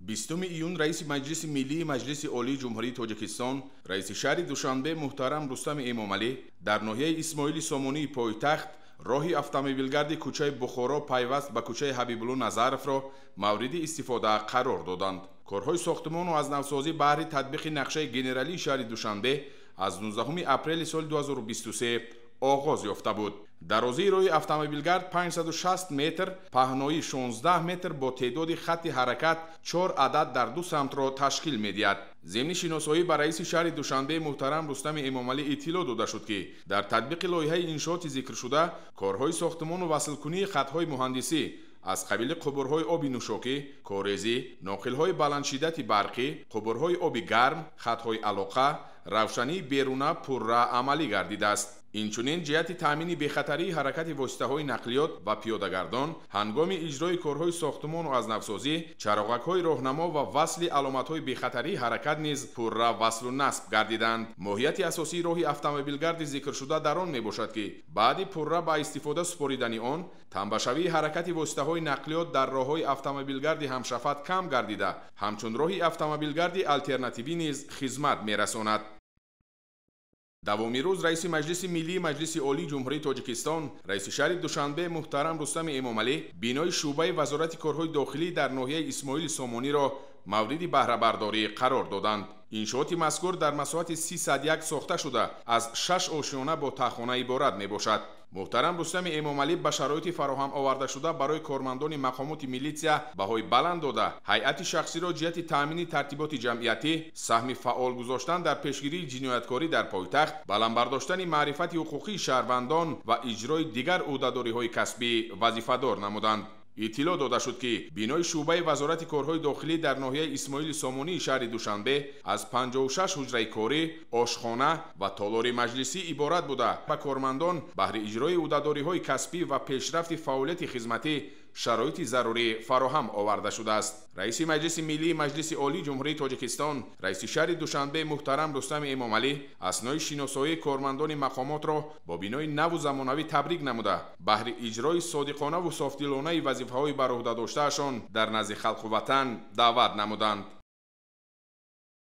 20 июн раиси Маҷлиси Миллии Маҷлиси Олии Ҷумҳурии Тоҷикистон, раиси шаҳри Душанбе муҳтарам Рустами Эмомалӣ дар ноҳияи Исмоили Сомонии пойтахт роҳи автомобилгарди кӯчаи Бухоро пайваст ба кӯчаи Ҳабибулло Назаровро мавриди истифода қарор доданд. Корҳои сохтмону аз навсозӣ баҳри татбиқи нақшаи генералии шаҳри Душанбе аз 19 апрели соли 2023 оғоз ёфта буд. Дарозии роҳи автомобилгард 560 метр, паҳноӣ 16 метр бо теъдоди хатти ҳаракат 4 адад дар ду самтро ташкил медиҳад. Зимни шиносоӣ ба раиси шаҳри Душанбе муҳтарам Рустами Эмомалӣ иттилоъ дода шуд, ки дар татбиқи лоиҳаи иншооти зикршуда корҳои сохтмону васлкунии хатҳои муҳандисӣ аз қабили қубурҳои оби нӯшокӣ, корезӣ, ноқилҳои баландшиддати барқӣ, қубурҳои оби гарм, хатҳои алоқа, равшании беруна пурра амалӣ гардидааст. Инчунин ҷиҳати таъмини бехатарии ҳаракати воситаҳои нақлиёт ва пиёдагардон ҳангоми иҷрои корҳои сохтмону аз навсозӣ, чароғакҳои роҳнамо ва васли аломатҳои бехатарии ҳаракат низ пурра васлу насб гардиданд. Моҳияти асосии роҳи автомобилгарди зикршуда дар он мебошад, ки баъди пурра ба истифода супоридани он тамбашавии ҳаракати воситаҳои нақлиёт дар роҳҳои автомобилгарди ҳамшафат кам гардида, ҳамчун роҳи автомобилгарди алтернативӣ низ хизмат мерасонад. Давоми рӯз раиси Маҷлиси Миллии Маҷлиси Олии Ҷумҳурии Тоҷикистон, раиси шаҳри Душанбе муҳтарам Рустами Эмомалӣ бинои шӯъбаи Вазорати корҳои дохилӣ дар ноҳияи Исмоили Сомониро мавриди баҳрабардорӣ қарор доданд. Иншооти мазкур дар масоҳати 301 сохта шуда, аз 6 ошёна бо таҳхона иборат мебошад. Муҳтарам Рустами Эмомалӣ ба шароити фароҳам овардашуда барои кормандони мақомоти милитсия баҳои баланд дода, ҳайати шахсиро ҷиҳати таъмини тартиботи ҷамъиятӣ, саҳми фаъол гузоштан дар пешгирии ҷинояткорӣ дар пойтахт, баланд бардоштани маърифати ҳуқуқии шаҳрвандон ва иҷрои дигар ӯҳдадориҳои касбӣ вазифадор намуданд. Иттилоъ дода шуд, ки бинои шӯъбаи Вазорати корҳои дохилӣ дар ноҳияи Исмоили Сомонии шаҳри Душанбе аз 56 ҳуҷраи корӣ, ошхона ва толори маҷлисӣ иборат буда, ба кормандон баҳри иҷрои ӯҳдадориҳои касбӣ ва пешрафти фаъолияти хизматӣ шароити зарурӣ фароҳам оварда шудааст. Раиси Маҷлиси Миллии Маҷлиси Олии Ҷумҳурии Тоҷикистон, раиси шаҳри Душанбе муҳтарам Рустами Эмомалӣ аснои шиносоии кормандони мақомотро бо бинои наву замонавӣ табрик намуда, баҳри иҷрои содиқонаву софдилонаи вазифаҳои бар уҳда доштаашон дар назди халқу ватан даъват намуданд.